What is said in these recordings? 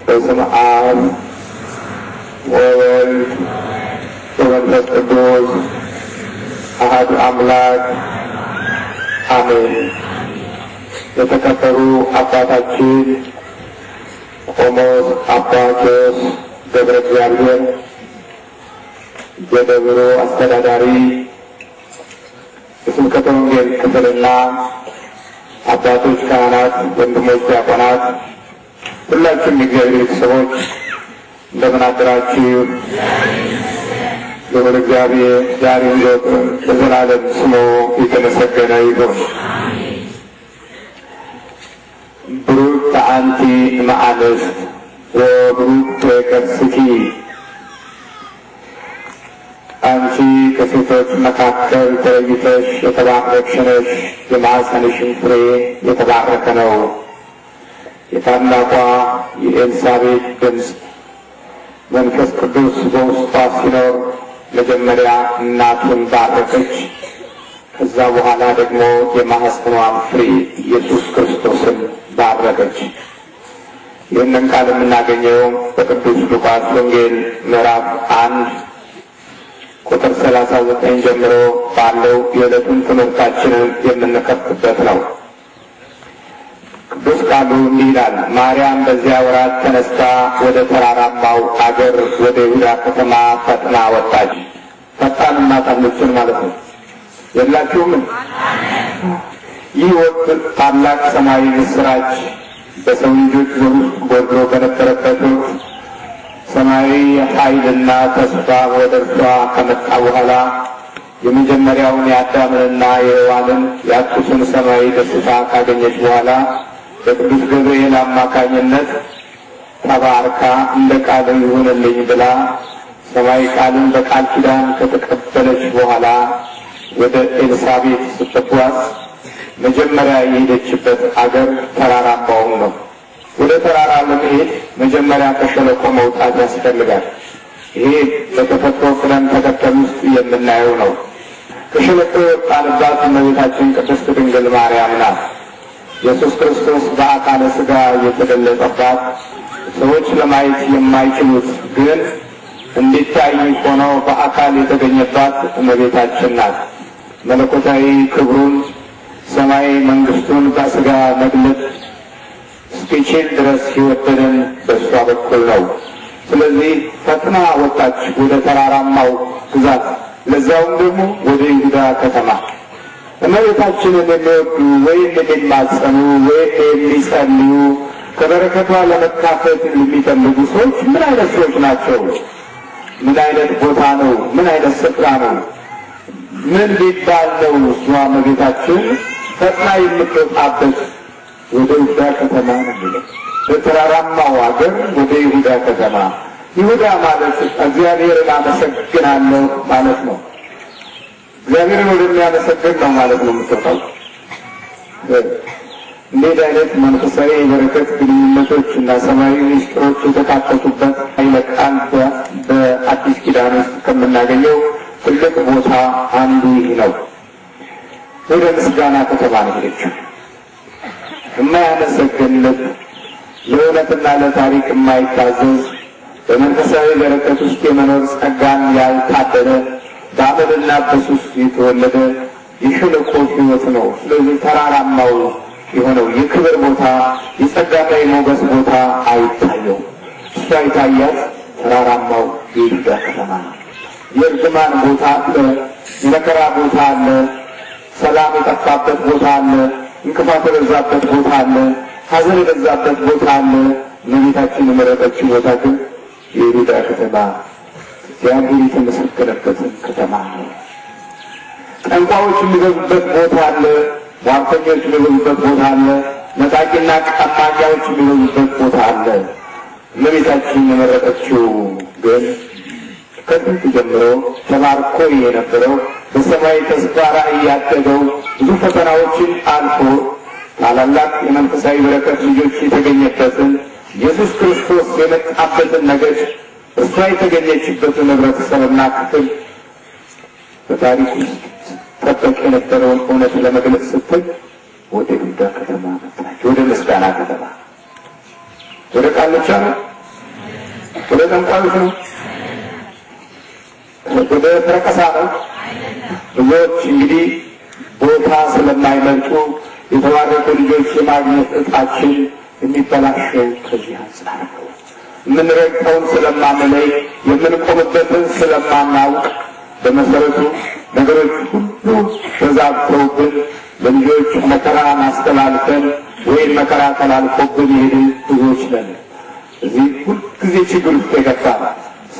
በስመ አብ ወወልድ ወመንፈስ ቅዱስ አሐዱ አምላክ አሜን። የተከበሩ አባታችን ቆሞስ አባ ቴዎስ ገብረ እግዚአብሔር የደብሩ አስተዳዳሪ፣ የስብከተ ወንጌል ክፍልና አባቶች፣ ካህናት፣ ወንድሞች፣ ዲያቆናት፣ ሁላችሁም የእግዚአብሔር ቤተሰቦች እንደምን አደራችሁ? ልዑል እግዚአብሔር ዛሬም ዘወትርም ለዘላለም ስሙ የተመሰገነ ይሁን። ብሩክት አንቲ እምአንስት ወብሩክ ከርስኪ፣ አንቺ ከሴቶች መካከል ተለይተሽ የተባረክሽ ነሽ፣ የማኅፀንሽም ፍሬ የተባረከ ነው። የታላቋ የኤልሳቤጥ ድምፅ መንፈስ ቅዱስ በውስጧ ሲኖር መጀመሪያ እናቱን ባረከች። ከዛ በኋላ ደግሞ የማኅፀኗን ፍሬ ኢየሱስ ክርስቶስን ባረከች። ይህንን ቃል የምናገኘው በቅዱስ ሉቃስ ወንጌል ምዕራፍ 1 ቁጥር 39 ጀምሮ ባለው የዕለቱን ትምህርታችንን የምንከፍትበት ነው። ቅዱስ ቃሉ እንዲህ ይላል። ማርያም በዚያ ወራት ተነስታ ወደ ተራራማው አገር ወደ ይሁዳ ከተማ ፈጥና ወጣች። ፈጣን እናት አለችን ማለት ነው። የላችሁም? ይህ ወቅት ታላቅ ሰማያዊ ምስራች በሰው ልጆች ዘር ውስጥ ጎድሎ በነበረበት ወቅት ሰማያዊ ኃይልና ተስፋ ወደ እርሷ ከመጣ በኋላ የመጀመሪያውን የአዳምንና የሔዋንን ያጡትን ሰማያዊ ደስታ ካገኘች በኋላ በቅዱስ ገብርኤል አማካኝነት ተባርካ እንደ ቃል ይሁንልኝ ብላ ሰማያዊ ቃልን በቃል ኪዳን ከተቀበለች በኋላ ወደ ኤልሳቤጥ ስትጓዝ መጀመሪያ የሄደችበት አገር ተራራማውን ነው። ወደ ተራራ ለመሄድ መጀመሪያ ከሸለቆ መውጣት ያስፈልጋል። ይሄ በተፈጥሮ ቅደም ተከተል ውስጥ የምናየው ነው። ከሸለቆ የወጣንባት እመቤታችን ቅድስት ድንግል ማርያም ናት። ኢየሱስ ክርስቶስ በአካለ ሥጋ የተገለጸባት፣ ሰዎች ለማየት የማይችሉት ግን እንዲታይ ሆኖ በአካል የተገኘባት እመቤታችን ናት። መለኮታዊ ክብሩን ሰማያዊ መንግስቱን በሥጋ መግለጥ እስኪችል ድረስ የወደደን በእሷ በኩል ነው። ስለዚህ ፈጥና ወጣች ወደ ተራራማው ግዛት፣ ለዛውም ደግሞ ወደ ይሁዳ ከተማ። እመቤታችንን የሚወዱ ወይም የሚማጸኑ ወይም የሚጸልዩ፣ ከበረከቷ ለመካፈል የሚፈልጉ ሰዎች ምን አይነት ሰዎች ናቸው? ምን አይነት ቦታ ነው? ምን አይነት ስፍራ ነው? ምን ቢባል ነው እሷ እመቤታችን ፈጥና የምትወጣበት? ወደ ይሁዳ ከተማ ነው የሚለው። በተራራማው ሀገር ወደ ይሁዳ ከተማ። ይሁዳ ማለት እግዚአብሔርን አመሰግናለሁ ማለት ነው። እግዚአብሔርን ወደሚያመሰግን ነው ማለት ነው የምትወጣው። እንዴት አይነት መንፈሳዊ የበረከት ግንኙነቶች እና ሰማያዊ ምስጢሮች የተካተቱበት ኃይለ ቃል በአዲስ ኪዳን ውስጥ ከምናገኘው ትልቅ ቦታ አንዱ ይህ ነው። ወደ ምስጋና ከተማ ነው የሄደችው። የማያመሰግን ልብ፣ ለእውነትና ለታሪክ የማይታዘዝ፣ በመንፈሳዊ በረከት ውስጥ የመኖር ጸጋን ያልታደለ፣ በአመልና በሱስ የተወለደ የሸለቆ ሕይወት ነው። ስለዚህ ተራራማው የሆነው የክብር ቦታ፣ የጸጋና የሞገስ ቦታ አይታየው። እሷ የታያት ተራራማው የይሁዳ ከተማ ነው። የእርግማን ቦታ አለ፣ የመከራ ቦታ አለ፣ ሰላም የጠፋበት ቦታ አለ፣ እንቅፋት የበዛበት ቦታ አለ፣ ሐዘን የበዛበት ቦታ አለ። እመቤታችን የመረጠችው ቦታ ግን የይሁዳ ከተማ፣ እግዚአብሔር የተመሰገነበትን ከተማ ነው። ጠንቋዮች የሚገቡበት ቦታ አለ፣ ሟርተኞች የሚገቡበት ቦታ አለ፣ ነጣቂና ቀማኛዎች የሚገቡበት ቦታ አለ። እመቤታችን የመረጠችው ግን ከጥንት ጀምሮ ተባርኮ የነበረው፣ በሰማይ ተስፋ ራእይ ያደገው፣ ብዙ ፈተናዎችን አልፎ ታላላቅ የመንፈሳዊ በረከት ልጆች የተገኘበትን፣ ኢየሱስ ክርስቶስ የመጣበትን ነገድ፣ እሷ የተገኘችበትን ህብረተሰብና ክፍል በታሪክ ውስጥ ጠበቅ የነበረውን እውነት ለመግለጽ ስትል ወደ ይሁዳ ከተማ መጣች። ወደ ምስጋና ከተማ፣ ወደ ቃልቻ ነው፣ ጠንቋዮች ነው? ወደ ፈረቀሳ ነው? ብዙዎች እንግዲህ ቦታ ስለማይመርጡ የተባረኩ ልጆች የማግኘት እጣችን የሚበላሸው ከዚህ አንጻር ነው። የምንረግጠውን ስለማንለይ፣ የምንቆምበትን ስለማናውቅ በመሰረቱ ነገሮች ሁሉ ተዛብተውብን ለልጆች መከራ ማስተላልፈን ወይም መከራ ተላልፎብን የሄድን ብዙዎች ነን። እዚህ ሁልጊዜ ችግር ውስጥ የገባ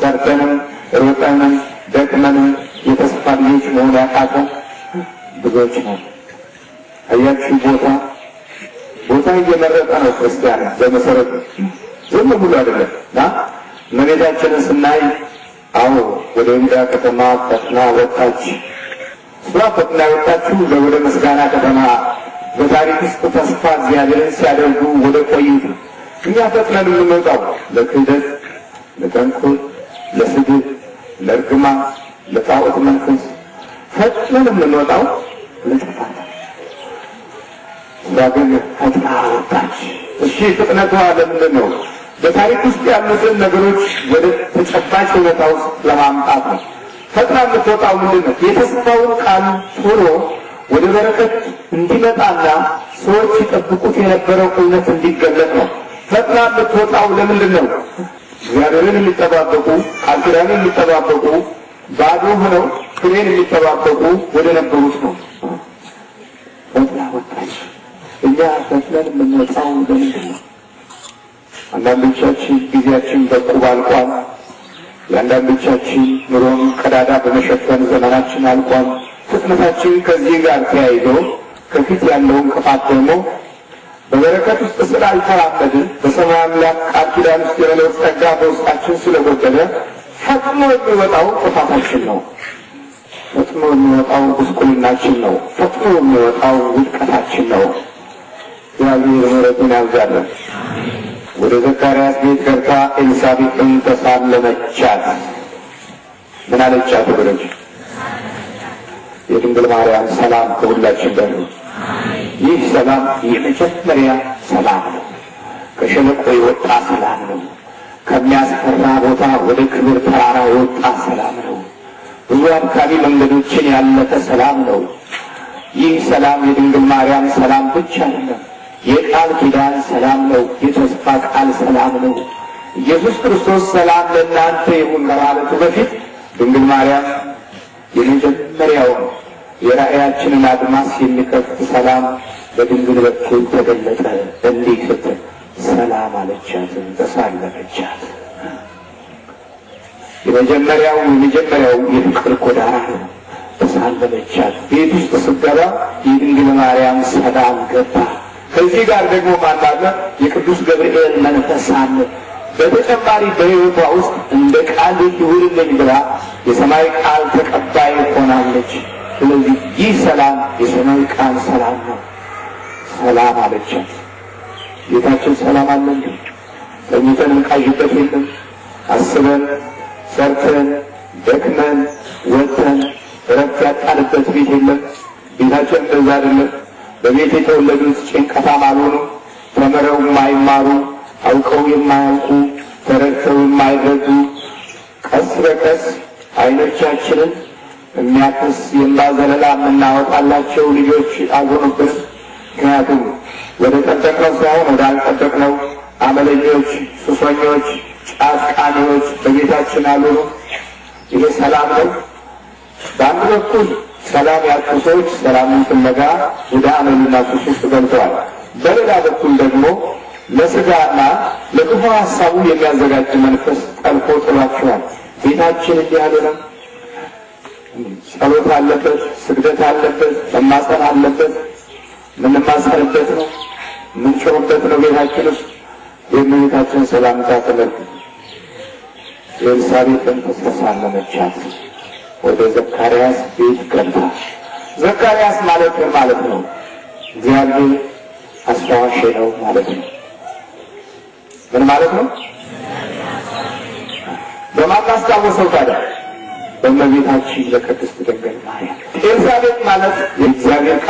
ሰርተንም ሮጠንም ደክመንም የተስፋ ልጆች መሆን ያቃተን ብዙዎች ነን። አያችሁ፣ ቦታ እየመረጠ ነው ክርስቲያን። በመሰረቱ ዝም ብሎ አይደለም። እና እመቤታችንን ስናይ አዎ ወደ ይሁዳ ከተማ ፈጥና ወጣች። እሷ ፈጥና የወጣችው ወደ ምስጋና ከተማ በታሪክ ውስጥ ተስፋ እግዚአብሔርን ሲያደርጉ ወደ ቆዩት። እኛ ፈጥነን የምንወጣው ለክህደት፣ ለተንኮል፣ ለስድብ፣ ለእርግማን፣ ለጣዖት መንፈስ ፈጥነን የምንወጣው ለጥፋት። እሷ ግን ፈጥና ወጣች። እሺ ፍጥነቷ ለምንድን ነው? በታሪክ ውስጥ ያሉትን ነገሮች ወደ ተጨባጭ ሁኔታ ውስጥ ለማምጣት ነው። ፈጥና የምትወጣው ምንድን ነው? የተስፋውን ቃል ቶሎ ወደ በረከት እንዲመጣና ሰዎች ሲጠብቁት የነበረው እውነት እንዲገለጥ ነው። ፈጥና የምትወጣው ለምንድን ነው? እግዚአብሔርን የሚጠባበቁ፣ ቃል ኪዳንን የሚጠባበቁ፣ ባዶ ሆነው ፍሬን የሚጠባበቁ ወደ ነበሩት ነው። ፈጥና ወጣች። እኛ ፈጥነን የምንወጣው ለምንድን ነው? አንዳንዶቻችን ጊዜያችን በቁብ አልቋል። የአንዳንዶቻችን ኑሮን ቀዳዳ በመሸፈን ዘመናችን አልቋል። ፍጥነታችን ከዚህ ጋር ተያይዞ ከፊት ያለውን እንቅፋት ደግሞ በበረከት ውስጥ ስላልተራመድን፣ በሰማይ አምላክ ቃል ኪዳን ውስጥ የመኖር ጸጋ በውስጣችን ስለጎደለ ፈጥኖ የሚወጣው ጥፋታችን ነው። ፈጥኖ የሚወጣው ጉስቁልናችን ነው። ፈጥኖ የሚወጣው ውድቀታችን ነው። እግዚአብሔር ምሕረቱን ያብዛልን። ወደ ዘካርያስ ቤት ገብታ ኤልሳቤጥን ተሳለመቻት። ምን አለቻት ወገኖች? የድንግል ማርያም ሰላም ከሁላችን ጋር ይሁን። ይህ ሰላም የመጀመሪያ ሰላም ነው። ከሸለቆ የወጣ ሰላም ነው። ከሚያስፈራ ቦታ ወደ ክብር ተራራ የወጣ ሰላም ነው። ብዙ አድካሚ መንገዶችን ያለፈ ሰላም ነው። ይህ ሰላም የድንግል ማርያም ሰላም ብቻ አይደለም። የቃል ኪዳን ሰላም ነው። የተስፋ ቃል ሰላም ነው። ኢየሱስ ክርስቶስ ሰላም ለእናንተ ይሁን ከማለቱ በፊት ድንግል ማርያም የመጀመሪያውን የራእያችንን አድማስ የሚከፍት ሰላም በድንግል በኩል ተገለጠ። እንዲህ ስትል ሰላም አለቻት፣ ተሳለመቻት። የመጀመሪያው የፍቅር ጎዳና ነው። ተሳለመቻት። ቤት ውስጥ ስትገባ የድንግል ማርያም ሰላም ገባ። ከዚህ ጋር ደግሞ ማን አለ? የቅዱስ ገብርኤል መንፈስ አለ። በተጨማሪ በሕይወቷ ውስጥ እንደ ቃል ይሁንልኝ ብላ የሰማይ ቃል ተቀባይ ሆናለች። ስለዚህ ይህ ሰላም የሰማይ ቃል ሰላም ነው። ሰላም አለቻት። ቤታችን ሰላም አለ እንዴ? ተኝተን እንቃዥበት የለም። አስበን ሰርተን ደክመን ወጥተን እረፍት ያጣንበት ቤት የለም። ቤታችን እንደዛ አይደለም። በቤት የተወለዱት ጭንቀታም አልሆኑም። ተምረው የማይማሩ፣ አውቀው የማያውቁ፣ ተረድተው የማይረዱ፣ ቀስ በቀስ አይኖቻችንን የሚያፈስ የእንባ ዘለላ የምናወጣላቸው ልጆች አልሆኑብንም። ምክንያቱም ወደ ጠበቅነው ሳይሆን ወደ አልጠበቅነው አመለኞች፣ ሱሰኞች፣ ጫት ቃሚዎች በቤታችን አልሆኑም። ይሄ ሰላም ነው። በአንድ በኩል ሰላም ያጡ ሰዎች ሰላምን ፍለጋ ወደ አመልና ሱስ ውስጥ ገብተዋል። በሌላ በኩል ደግሞ ለስጋና ለክፉ ሀሳቡ የሚያዘጋጅ መንፈስ ጠልፎ ጥሏቸዋል። ቤታችን እንዲህ አልሆነም። ጸሎት አለበት፣ ስግደት አለበት፣ መማፀን አለበት። የምንማፀንበት ነው፣ የምንጮህበት ነው። ቤታችን ውስጥ የእመቤታችን ሰላምታ ተመልክቱ። ኤልሳቤጥን ተሳለመቻት። ወደ ዘካርያስ ቤት ገብታ። ዘካርያስ ማለት ምን ማለት ነው? እግዚአብሔር አስታዋሽ ነው ማለት ነው። ምን ማለት ነው? በማን አስታወሰው ታዲያ? በእመቤታችን በቅድስት ድንግል ማርያም። ኤልሳቤጥ ማለት የእግዚአብሔር